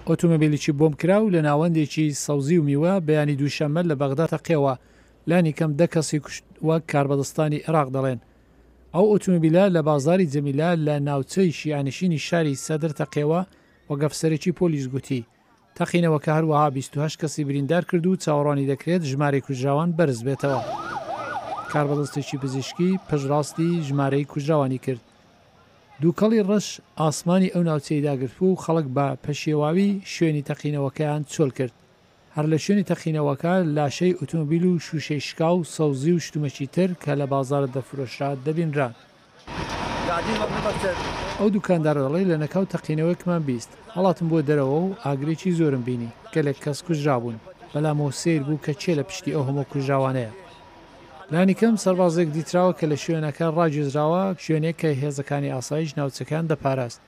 ئۆتۆمۆبیلێکی بۆمبکراو لە ناوەندێکی سەوزی و میوە بەیانی دووشەممە لە بەغدا تەقیەوە، لانیکەم دە کەسی کوشت وەک کاربەدەستانی عێراق دەڵێن. ئەو ئۆتۆمۆبیلە لە بازاڕی جەمیلە لە ناوچەی شیعەنشینی شاری سەدر تەقیەوە، وەک ئەفسەرێکی پۆلیس گوتی. تەقینەوەکە هەروەها 28 کەسی بریندار کرد و چاوەڕوانی دەکرێت ژمارەی کوژراوان بەرز بێتەوە. کاربەدەستێکی پزیشکی پشتڕاستی ژمارەی کوژراوانی کرد. دووکەڵی ڕەش ئاسمانی ئەو ناوچەی داگرتبوو و خەڵک بە پەشێواوی شوێنی تەقینەوەکەیان چۆل کرد. هەر لە شوێنی تەقینەوەکە لاشەی ئوتومبیل و شووشەی شکاو، سەوزی و شتومەکی تر کە لە بازاڕ دەفرۆشرا دەبینران. ئەو دوکاندارە دەڵێ لەنەکاو تەقینەوەیەکمان 20 هەڵاتم بۆ دەرەوە و ئاگرێکی زۆرم بینی، گەلێک کەس کوژرابوون، بەلامەوە سەیر بوو کە کێ لە پشتی ئەو هەموو کوژراوانەیە. لانیکەم سەربازێک دیتراوە کە لە شوێنەکە ڕاگوێزراوە، شوێنێک کە هێزەکانی ئاسایش ناوچەکەیان دەپاراست.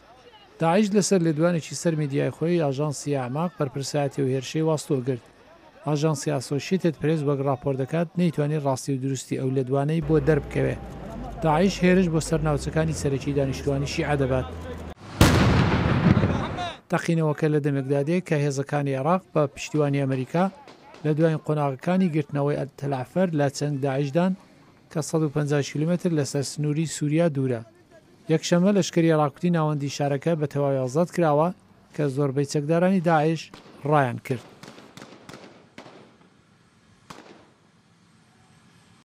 داعش لەسەر لێدوانێکی سەر میدیای خۆی، ئاژانسی ئەعماق بەرپرسایەتی ئەو هێرشەی واستۆ گرت. ئاژانسی ئاسۆشیتد پرێس وەک ڕاپۆرت دەکات نەیتوانی ڕاستی و دروستی ئەو لێدوانەی بۆ دەربکەوێ. داعش هێرش بۆ سەر ناوچەکانی سەرەکی دانیشتووانی شیعە دەبات. تەقینەوەکە لە دەمێکدا دێ کە هێزەکانی عێراق بە پشتیوانی ئەمریکا لە دواین قۆناغەکانی گرتنەوەی تەلەعفەر لە چەنگ داعشدان کە 150 کیلۆمەتر لەسەر سنووری سووریا دوورە. یەکشەممە لەشکری عێراق کوتی ناوەندی شارەکە بە تەواوی ئازاد کراوە کە زۆربەی چەکدارانی داعش ڕایان کرد.